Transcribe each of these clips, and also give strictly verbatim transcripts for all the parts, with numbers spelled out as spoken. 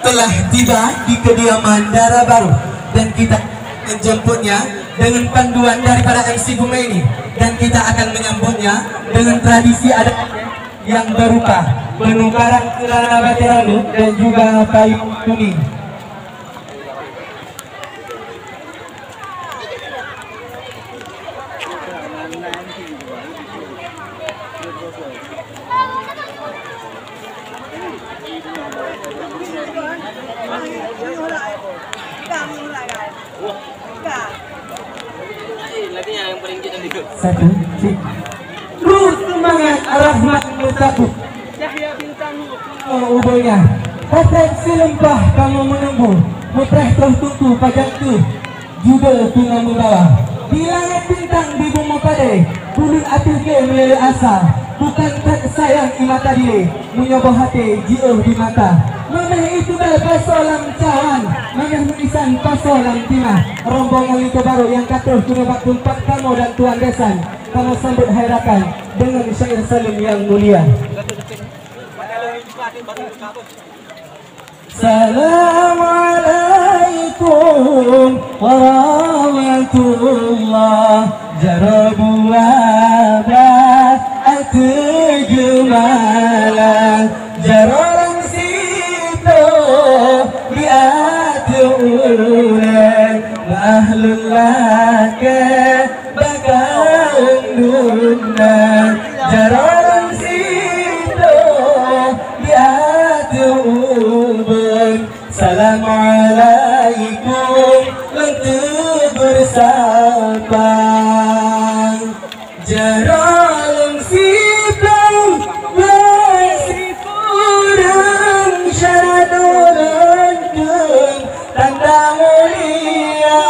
Telah tiba di kediaman dara baru dan kita menjemputnya dengan panduan daripada M C Humaini, dan kita akan menyambutnya dengan tradisi adat yang berupa penukaran celana batik randut dan juga payung kuning. Satu, cek. Terus semangat, rahmat meusapeue. Cahya bintang. Oh, ubaya. Patrek silumpah kamoe meununggu. Mupreh troh tuntu pajan keuh. Judô teungoh meubawa. Di langét bintang di bumoe padé, buleuen ateueh glé meulélé asa. Bukan that sayang i mata dilé, meunyoe boh até jiôh di mata. Mamèh itu bèe pasoe lam cawan, mamèh meunisan pasoe lam timah. Rombongan linto barô nyang ka troh keunoe bak teumpat kamoe dan tuan bisan, kamoe sambot hai rakan deungon syair saleuem nyang mulia. Assalamualaikum warahmatullah. Jaroe dua blah ateueh geumalang, jaroe lam sitoe di ateueh ulèe. Meuahlul lakèe bak kawôm dum na, jaroe lam sitoe di ateueh ubon. Assalamualaikum lôn teugor sapa. Jaroe lam sitoe, lam sitoe ureueng syara lôn kheun tanda mulia.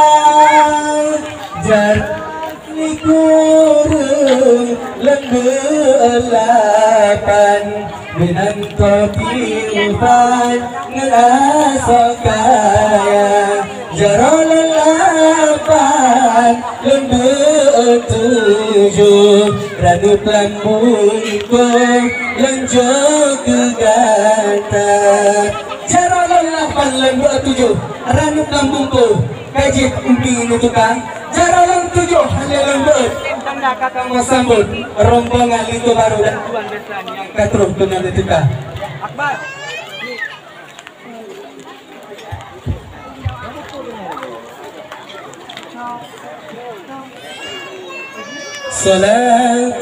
Jaroe sikureueng leumbot lapan, meunan toh tiupan ngon asoe kaya. Jaroe lôn lapan, leumbot tujoh, ranup lam bungkôh lôn jok keu gata. Jaroe lôn lapan, leumbot tujoh, ranup lam bungkôh. Ka jeuet umi neutuka, jaroe lôn tujoh, hana lôn beuet. Tanda ka kamoe sambot rombongan linto barô dan tuan bisan nyang ka troh keunoe neutuka. Akbar. Salatullah,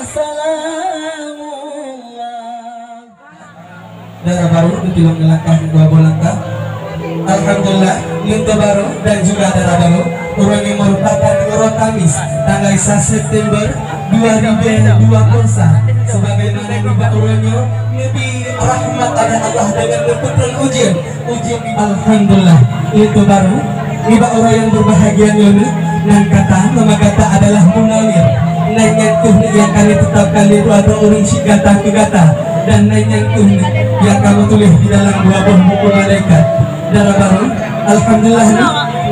salamullah. Dara barô, neutilông ngeulangkah dua boh langkah. Alhamdulillah, linto barô dan juga dara barô, uroe nyoe meurupakan uroe Kamis, tanggai sa September dua ribu dua puluh satu. Sebagaimana nibak uroe nyoe, neubi rahmat oleh Allah deungon neupeutrön ujeuen. Ujeuen, alhamdulillah. Linto barô, nibak uroe nyang berbahagia nyoe, nan gata, nama gata adalah Munawir. Nan nyan keuh nyang ka neuteutapkan lé dua droe ureueng syik gata keu gata, dan nan nyan keuh nyang ka meutuléh di dalam dua boh buku malaikat. Dara barô, alhamdulillah,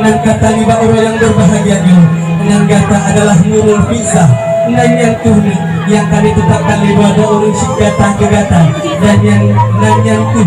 nan gata nibak uroe nyang berbahagia nyoe, nan gata adalah Nurul Fiza. Nan nyan keuh nyang ka neuteutapkan lé dua droe ureueng syik gata keu gata, dan nyan, nan nyan keuh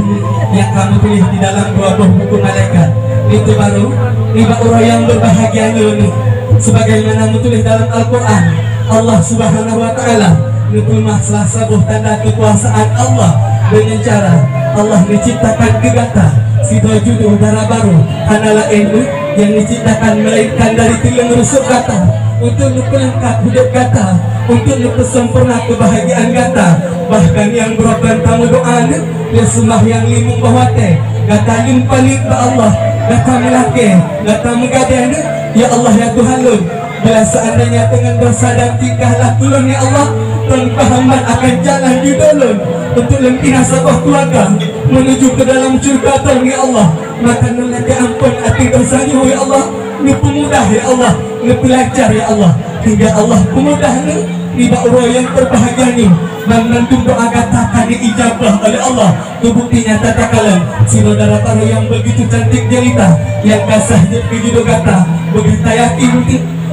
nyang ka meutuléh di dalam dua boh buku malaikat. Linto barô, nibak uroe nyang berbahagia nyoe, sebagaimana meutuléh dalam Al-Quran, Allah Subhanahu wa Taala neupeumah salah saboh tanda keukuasaan Allah deungon cara Allah neuciptakan keu gata sidroe judô dara barô, hana laén nyang neuciptakan melainkan dari tuleueng rusok gata, untuk neupeulengkap udép gata, untuk neupeusempurna keubahagiaan gata. Bahkan nyang brok dan tameudoa, lé seumbahyang limong boh watèe, gata lôn paleng bak Allah, gata meulakèe, gata meugadèe, "Ya Allah, ya Tuhan lôn, bila seandainya deungon dosa dan tingkah laku lôn, ya Allah, lôn peuhambat akan jalan judô lôn, untuk lôn pinah saboh keuluwarga menuju ke dalam syeuruga Droen, ya Allah, maka lôn lakèe ampôn ateueh dosa nyoe, ya Allah, neupeumudah, ya Allah, neupeulancar, ya Allah, hingga Allah peumudah lôn nibak uroe nyang berbahagia nyoe, dan mandum doa gata ka neuijabah oleh Allah." Teubukti nyata takalon sidroe dara barô nyang begitu cantik jelita, nyang ka sah jeuet keu judô gata. Beugata yakin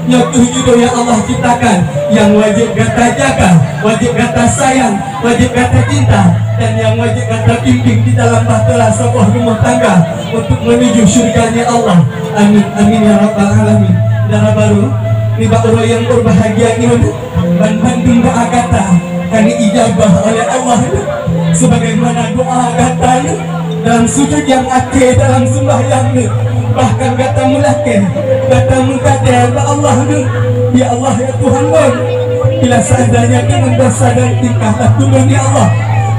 Nyoe kheueh judoh nyang Allah ciptakan, nyang wajéb gata jaga, wajéb gata sayang, wajéb gata cinta, dan nyang wajéb gata pimpin di dalam bahtera saboh rumoh tangga untuk menuju syurga-Nya Allah. Amin, amin ya rabbal alamin. Dara barô, nibak uroe nyang berbahagia nyoe, banmandum doa gata ka geuijabah oleh Allah, sebagaimana doa gata dalam sujud nyang akhé dalam seumbahyang nyoe. Bahkan gata meulakée, gata meugadée bak Allah nyoe, "Ya Allah, ya Tuhan lôn, bila seandainya deungon dosa dan tingkah laku lôn, ya Allah,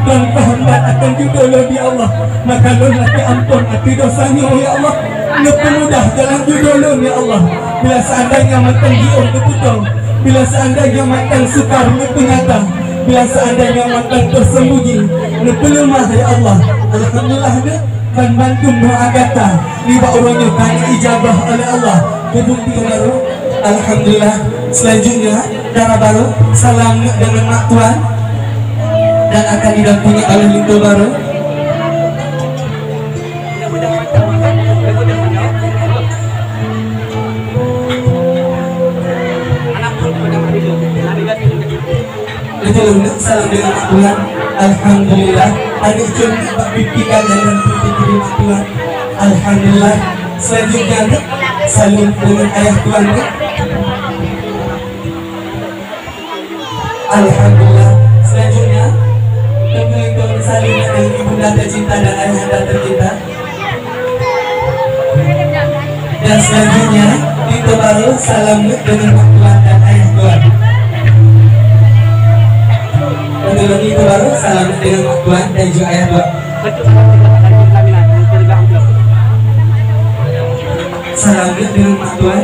lôn teuhambat akan judoh lôn, ya Allah, maka lôn lakée amphon ateueh dosa nyoe, ya Allah. Neupeumudah jalan judoh lôn, ya Allah. Bila seandainya mantong jiôh neupeutong, bila seandainya mantong sukar neupeunyata, bila seandainya mantong teuseumbunyi neupeuleumah, ya Allah." Alhamdulillah, nyoe banmandum doa gata nibak uroe nyoe ka geuijabah oleh Allah. Peubuet barô. Alhamdulillah. Selanjutnya, dara barô, salam deungon mak tuan dan akan didampingi oleh linto barô. Beutôi, salam deungon mak tuan. Alhamdulillah. Aneuk cucu bak pipi kan dan pipi kiri mak tuan. Alhamdulillah. Selanjutnya, salam deungon ayah tuan. Alhamdulillah. Selanjutnya, teungku-teungku saling dengan ibunda tercinta dan ayahanda tercinta. Dan selanjutnya, linto barô salam deungon mak tuan dan ayah tuan. Beutôi, linto barô salam deungon mak tuan dan juga ayah tuan. Salam deungon mak tuan.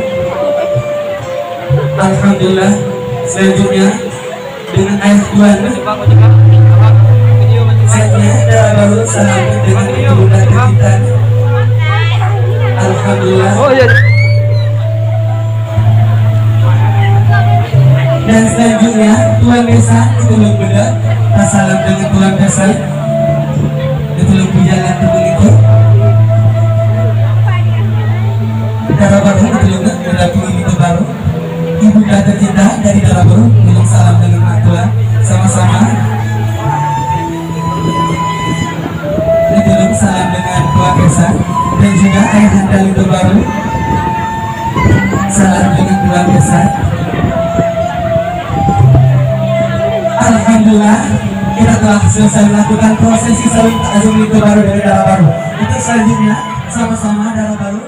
Alhamdulillah. Selanjutnya, deungon ayah tuan. Selanjutnya, dara barô salam deungon ibunda tercinta. Alhamdulillah. Dan selanjutnya, tuan desa, itu lom beda. Salam deungon tuan desa. Itu lom beda, itu. Dara barô, itu lom beda, itu barô. Ibunda tercinta dari dara barô, tolong salam deungon mak tuan. Sama-sama. Tolong salam deungon tuan desa dan juga ayahanda linto barô. Salam deungon tuan desa. Alhamdulillah, kita telah selesai melakukan prosesi saling takzim linto barô dengan dara barô. Untuk selanjutnya, sama-sama dara barô.